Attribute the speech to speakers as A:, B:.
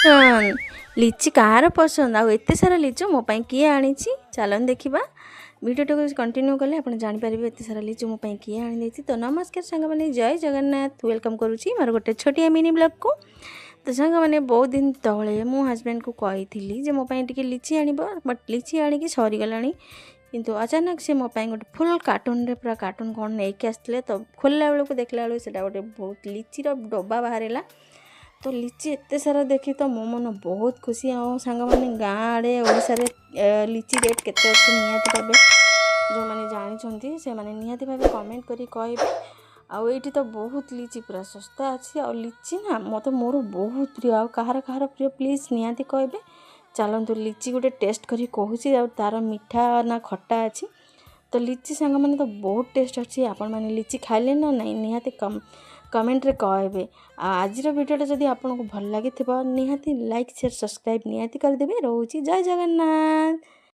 A: ଲିଚି କାହାର ପସନ୍ଦ ଆଉ ଏତେ ସାରା ଲିଚୁ ମୋ ପାଇଁ କିଏ ଆଣିଛି, ଚାଲନ୍ତୁ ଦେଖିବା। ଭିଡ଼ିଓଟାକୁ କଣ୍ଟିନ୍ୟୁ କଲେ ଆପଣ ଜାଣିପାରିବେ ଏତେ ସାରା ଲିଚୁ ମୋ ପାଇଁ କିଏ ଆଣିଦେଇଛି। ତ ନମସ୍କାର ସାଙ୍ଗମାନେ, ଜୟ ଜଗନ୍ନାଥ। Welcome କରୁଛି ମୋର ଗୋଟେ ଛୋଟିଆ ମିନି ବ୍ଲଗ୍କୁ। ତ ସାଙ୍ଗମାନେ, ବହୁତ ଦିନ ତଳେ ମୁଁ ହଜବେଣ୍ଡକୁ କହିଥିଲି ଯେ ମୋ ପାଇଁ ଟିକେ ଲିଚି ଆଣିବ, ବଟ୍ ଲିଚି ଆଣିକି ସରିଗଲାଣି। କିନ୍ତୁ ଅଚାନକ ସେ ମୋ ପାଇଁ ଗୋଟେ ଫୁଲ୍ କାର୍ଟୁନରେ ପୁରା କାର୍ଟୁନ କ'ଣ ନେଇକି ଆସିଥିଲେ। ତ ଖୋଲିଲା ବେଳକୁ ଦେଖିଲା ବେଳକୁ ସେଇଟା ଗୋଟେ ବହୁତ ଲିଚିର ଡବା ବାହାରିଲା। ତ ଲିଚି ଏତେ ସାରା ଦେଖି ତ ମୋ ମନ ବହୁତ ଖୁସି। ଆଉ ସାଙ୍ଗମାନେ, ଗାଁ ଆଡ଼େ ଓଡ଼ିଶାରେ ଲିଚି ରେଟ୍ କେତେ ଅଛି, ନିହାତି ଭାବେ ଯେଉଁମାନେ ଜାଣିଛନ୍ତି ସେମାନେ ନିହାତି ଭାବେ କମେଣ୍ଟ କରି କହିବେ। ଆଉ ଏଇଠି ତ ବହୁତ ଲିଚି ପୁରା ଶସ୍ତା ଅଛି। ଆଉ ଲିଚି ନା ମୋତେ ମୋର ବହୁତ ପ୍ରିୟ। ଆଉ କାହାର କାହାର ପ୍ରିୟ, ପ୍ଲିଜ୍ ନିହାତି କହିବେ। ଚାଲନ୍ତୁ, ଲିଚି ଗୋଟେ ଟେଷ୍ଟ କରି କହୁଛି ଆଉ ତା'ର ମିଠା ନା ଖଟା ଅଛି। ତ ଲିଚି ସାଙ୍ଗମାନେ ତ ବହୁତ ଟେଷ୍ଟ ଅଛି। ଆପଣମାନେ ଲିଚି ଖାଇଲେ ନା ନାହିଁ, ନିହାତି କମେଣ୍ଟରେ କହିବେ। ଆଉ ଆଜିର ଭିଡ଼ିଓଟା ଯଦି ଆପଣଙ୍କୁ ଭଲ ଲାଗିଥିବ, ନିହାତି ଲାଇକ୍, ସେୟାର, ସବସ୍କ୍ରାଇବ୍ ନିହାତି କରିଦେବେ। ରହୁଛି, ଜୟ ଜଗନ୍ନାଥ।